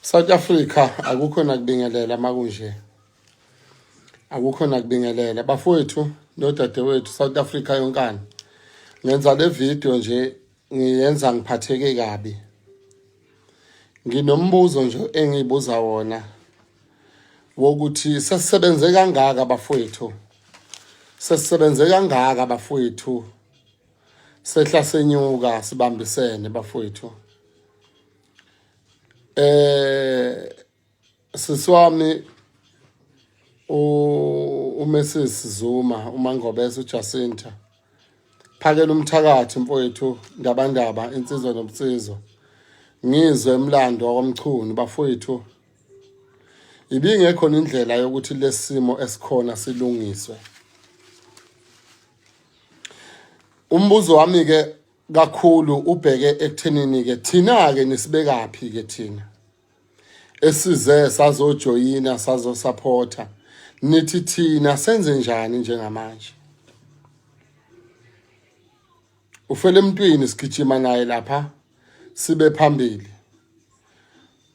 South Africa akukho nakubingelela makunje. Akukho nakubingelela bafowethu nodadewethu South Africa yonkana. Ngenza le video nje ngiyenza ngiphatheke kabi. Nginombuzo nje engibuza wona wokuthi sesisebenze kangaka bafowethu. Sesisebenze kangaka bafowethu. Sehla senyuka sibambisene bafowethu. Eh sisi wami uMrs Zuma uMangobese uJacinta phakela umthakathi mfowethu ndabandaba insizwa nobunsizwa ngizwe umlando wakwamchunu bafowethu ibingekho indlela yokuthi lesimo esikhona silungiswe umbuzo wami ke kakhulu ubheke ekuthenini ke thina ke nisibekaphi ke thina esize sazojoyina sazosupporta nithi thina senze njani njengamanje ufele emntwini sigijima naye lapha sibe phambili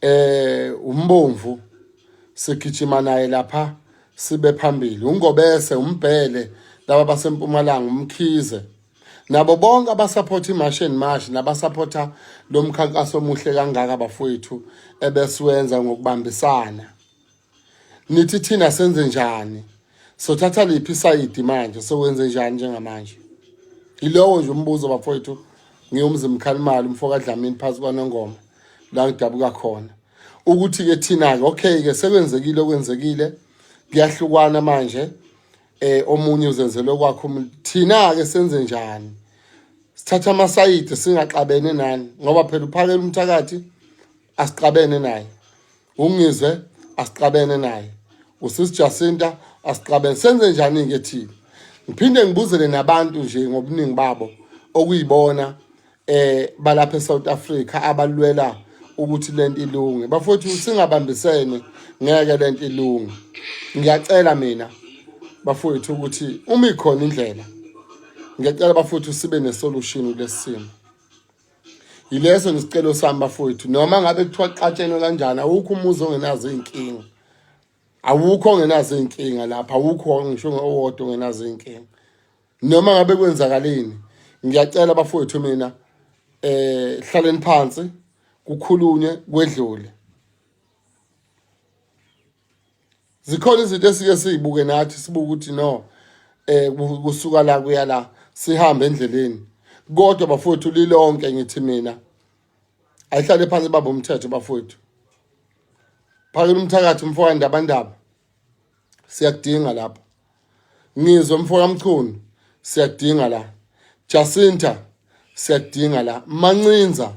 eh umbomvu sigijima naye lapha sibe phambili ungobese umbhele laba basempumalanga umkhize nabo bonke abasupport iMarch and March nabasupporta lo mkhankaso omuhle kangaka bafowethu ebesiwenza ngokubambisana nithi thina senze njani sothatha liphi isayidi manje sowenze njani njengamanje yilowo nje umbuzo bafowethu ngiyumzi mkhalimali umfo kaDlamini phansi kwanongoma la ngidabuka khona ukuthi ke thina ke okay ke sekwenzekile okwenzekile kuyahlukwana manje eh omunye uzenzele kwakho thina ke senze njani sithatha amasayidi singaxabene nani ngoba phela uphakela umthakathi asixabene naye ungizwe asixabene naye usisi Jacinta asixabene senze njani ke thina ngiphinde ngibuzele nabantu nje ngobuningi babo okuyibona eh balapha eSouth Africa abalwela ukuthi lento ilunge bafowethu singabambisene ngeke lento ilunge ngiyacela mina bafowethu ukuthi uma ikhona indlela ngiyacela bafowethu sibe nesolution kulesimo yileso nesicelo sami bafowethu noma ngabe kuthiwa kuxatshenwe kanjani awukho umuzi ongenazo iy'nkinga awukho ongenazo iy'nkinga lapha awukho ngisho owodwa ongenazo iy'nkinga noma ngabe kwenzakaleni ngiyacela bafowethu mina eh hlaleni phansi kukhulunywe kwedlule zikhona izinto esike sizibuke nathi sibuke ukuthi no eh kusuka la kuya la sihambe endleleni kodwa bafowethu lilonke ngithi mina ayihlale phansi baba umthetho bafowethu phakela umthakathi mfowethu ndabandaba siyakudinga lapha ngizwe mfo kamchunu siyakudinga la Jacinta siyakudinga la Mancinza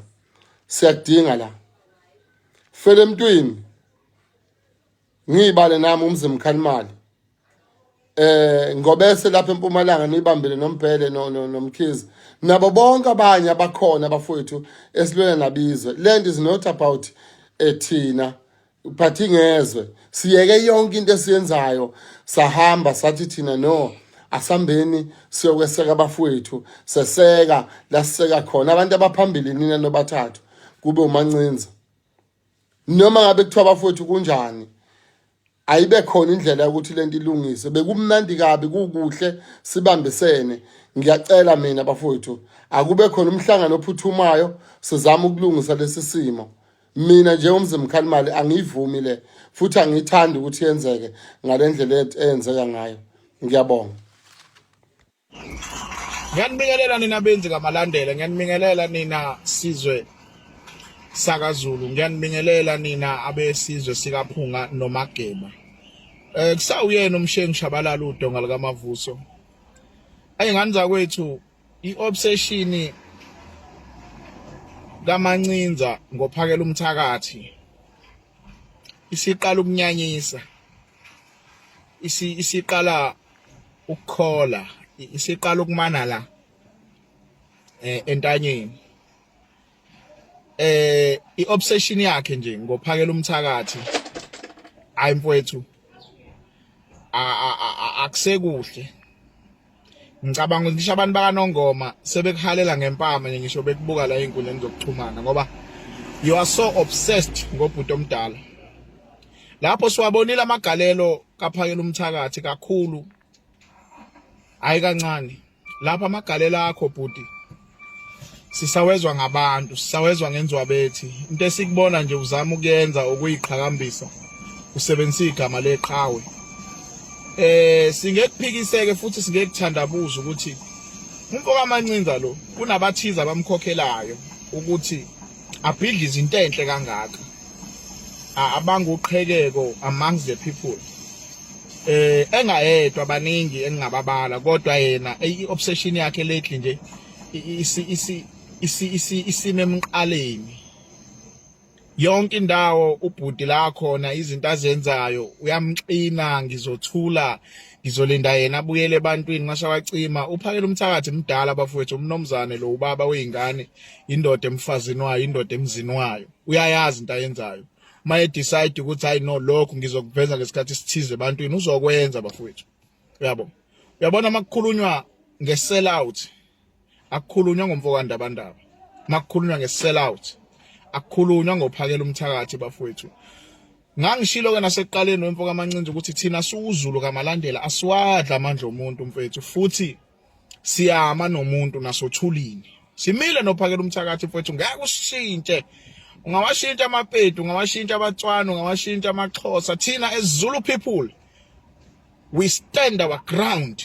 siyakudinga la Fele emntwini ngiyibale nami umzimkhalimali eh ngobese lapha empumalanga nibambile nombhele no nomkhize nabo bonke abanye abakhona abafowethu esilwela nabizwe land is not about ethina but ingezwe siyeke yonke into esiyenzayo sahamba sathi thina no asambeni siyokweseka abafowethu seseka lasiseka khona abantu abaphambili nina nobathathu kube umancinza noma ngabe kuthiwa abafowethu kunjani ayibe khona indlela yokuthi lento ilungiswe bekumnandi kabi kukuhle sibambisene ngiyacela mina bafowethu akube khona umhlangano ophuthumayo sizama ukulungisa lesi simo mina nje umzimkhalimali angiyivumi le futhi angiyithandi ukuthi yenzeke ngale ndlela eyenzeka ngayo ngiyabonga Ngiyanibingelela nina benzi kaMalandela, ngiyanibingelela nina sizwe sakaZulu, ngiyanibingelela nina abesizwe sikaPhunga noMageba. Eh kusawuyena umshengu Shabalala udonga likaMavuso. Ayingane zakwethu i-obsession kaMancinza ngophakela umthakathi isiqala ukunyanyisa isiqala ukukhola isiqala ukumana la eh entanyeni eh iobsession yakhe nje ngophakela umthakathi hayi mfowethu akusekuhle ngicabanga ukuthi ngisho abantu bakanongoma sebekuhalela ngempama nje ngisho bekubuka la ey'nkundleni zokuxhumana ngoba You are so obsessed ngobhuti omdala. Lapho siwabonile amagalelo kaphakela umthakathi kakhulu. Hayi kancane. Lapha amagalelo akho bhuti sisawezwa ngabantu, sisawezwa ngenzwabethi. Into esikubona nje uzama ukuyenza ukuyiqhakambisa usebenzisa igama leqhawe. Eh singekuphikiseke futhi singekuthandabuza ukuthi umfo kaMancinza lo kunabathize abamkhokhelayo ukuthi abhidlize into enhle kangaka abanguqhekeko amongst the people eh engayedwa baningi engingababala kodwa yena i-obsession yakhe lately nje isi isi isi isi isime emqaleni yonke indawo ubhuti la khona izinto azenzayo uyamxina ngizothula ngizolinda yena abuyele ebantwini ngasha wacima uphakela umthakathi mdala bafowethu umnomzane lo ubaba wezingane indoda emfazini wayo indoda emzini wayo uyayazi into ayenzayo uma edecide ukuthi hayi no lokhu ngizokuveza ngesikhathi esithize ebantwini uzokwenza bafowethu uyabo uyabona makukhulunywa nge-sell out akukhulunywa ngomfokandabandaba makukhulunywa nge-sell out akukhulunywa ngophakela umthakathi bafowethu ngangishilo ke nasekuqaleni wemfo kaMancinza ukuthi thina siwuzulu kaMalandela asiwadla amandla omuntu mfethu futhi siyama nomuntu nasothulini simile nophakela umthakathi mfethu ngeke usishintshe ungawashintsha amapedi ungawashintsha abatswana ungawashintsha amaxhosa thina as Zulu people we stand our ground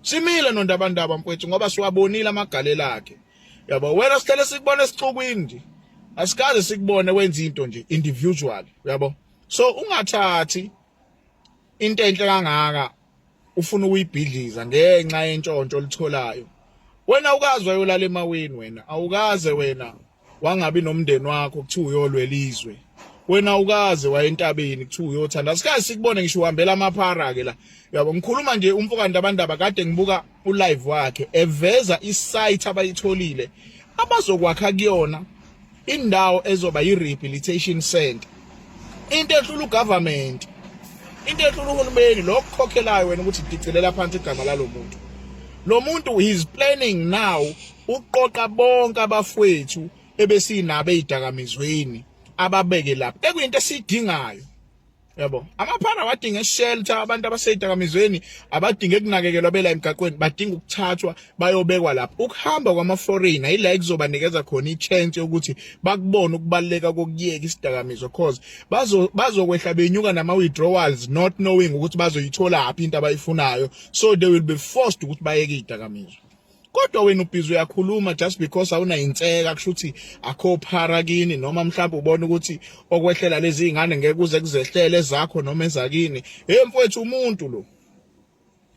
simile nondabandaba mfethu ngoba siwabonile amagalelo akhe yabo wena sihlele sikubone esixukwini nje asikaze sikubone wenza into nje individual uyabo so ungathathi into enhle kangaka ufuna ukuyibhidliza ngenxa yentshontsho olitholayo wena ukazi wayolala emaweni wena awukaze wena wangabi nomndeni wakho kuthiwa uyolwela izwe wena ukaze wayentabeni kuthiwa uyothanda sikaze sikubone ngisho uhambela amaphara ke la uyabo ngikhuluma nje umfoka Ndabandaba kade ngibuka ulive wakhe eveza isite abayitholile abazokwakha kuyona indawo ezoba yi-rehabilitation center into ehlula ugovernment into ehlula uhulumeni lo kukhokhelayo wena ukuthi dicilela phansi igama lalo muntu lo muntu he is planning now uqoqa bonke abafowethu ebesinabo ezidakamizweni ababeke lapha ekuyinto esiyidingayo yabo amaphara awadinga ishelter abantu abaseyidakamizweni abadinga ukunakekelwa bela emgaqweni badinga ukuthathwa bayobekwa lapho ukuhamba kwama-foreigner yila ekuzobanikeza khona i-chance yokuthi bakubone ukubaluleka kokuyeka isidakamizwa cause bazokwehla benyuka nama-withdrawals not knowing ukuthi bazoyitholaphi into abayifunayo so they will be forced ukuthi bayeke iy'dakamizwa kodwa wena ubhizi uyakhuluma just because awunayinseka kusho ukuthi akho phara kini noma mhlawumbe ubona ukuthi okwehlela lezi zingane ngeke kuze kuzehlele ezakho noma ezakini hey mfowethu umuntu lo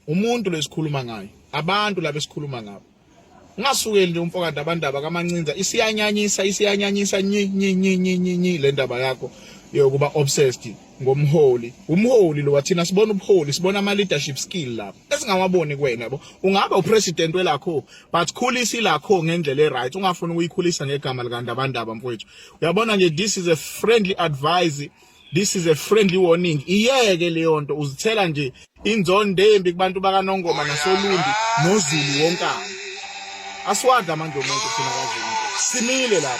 umuntu lesikhuluma ngayo abantu laba esikhuluma ngabo ungasukeli nje umfoka Ndabandaba kaMancinza isiyanyanyisa isiyanyanyisa nyi nyi nyi nyi nyi nyi le ndaba yakho yokuba obsessed ngomholi umholi lo wathina sibona ubuholi sibona ama leadership skill lapha esingawaboni kuwena yabo ungaba upresident welakho but khulisa ilakho ngendlela eright ungafuni ukuyikhulisa ngegama likaNdabandaba mfowethu uyabona nje this is a friendly advice this is a friendly warning iyeke leyo nto uzithela nje inzondo embi kubantu bakaNongoma nasoLundi noZulu wonkana asiwadla amandla omuntu thina kaZulu simile lapha.